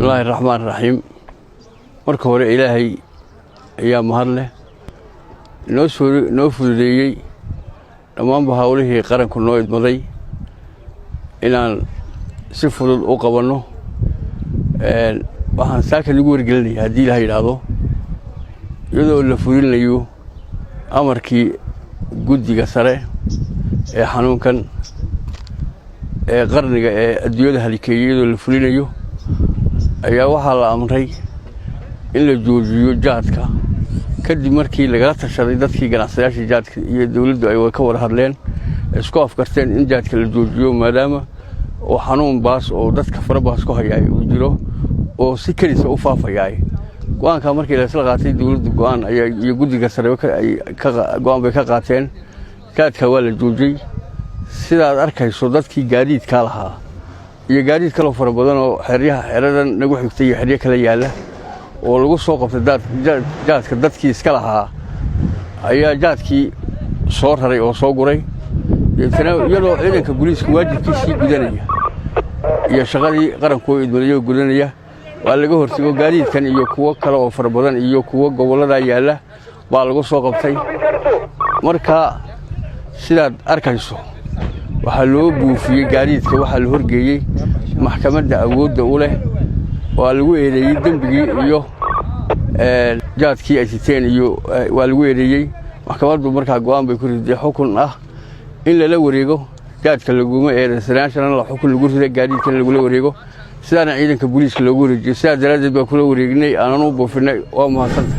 Bismillaahi raxmaan raxiim. Marka hore Ilaahay ayaa mahad leh noo soo noo fududeeyey dhammaanba howlihii qaranku noo idmaday inaan si fudud u qabanno. Waxaan saaka nagu wargelinaya, haddii Ilaah yidhaahdo, iyadoo la fulinayo amarkii guddiga sare ee xanuunkan ee qarniga ee adduunyada halikeeyey, iyadoo la fulinayo ayaa waxaa la amray in la joojiyo jaadka, kadib markii lagala tashaday dadkii ganacsadayaashii jaadka iyo dowladdu ay ka wada hadleen, isku afkarteen in jaadka la joojiyo, maadaama oo xanuun baas oo dadka farabaas ku hayaay uu jiro oo si kelisa u faafayaay. Go-aankaa markii laisla qaatay, dowladdu go-aan ayaa iyo guddiga sare go-aan bay ka qaateen. Jaadka waa la joojiyey. Sidaad arkayso, dadkii gaadiidkaa lahaa iyo gaadiid kaloo fara badan oo xeryaha xeradan nagu xigtay iyo xeryo kala yaalla oo lagu soo qabtay jaadka, dadkii iska lahaa ayaa jaadkii soo raray oo soo guray. Deetana iyadoo ciidanka booliiska waajibkiisii gudanaya iyo shaqadii qarankoo idmadayo gudanaya, waa laga hortego. Gaadiidkan iyo kuwo kale oo fara badan iyo kuwo gobolladaa yaalla baa lagu soo qabtay. Marka sidaad arkayso, waxaa loo buufiyey gaadiidka, waxaa la horgeeyey maxkamadda awoodda u leh. Waa lagu eedeeyey dembigii iyo jaadkii ay siteen iyo waa lagu eedeeyey. Maxkamaddu markaa go'aan bay ku riday, xukun ah in lala wareego jaadka, laguma eedeysanayaashana la xukun lagu rida, gaadiidkana lagula wareego, sidaana ciidanka booliiska loogu wareejiyo. Sidaas daraaddeed baa kula wareegnay, aanan u buufinay. Waa mahadsanta.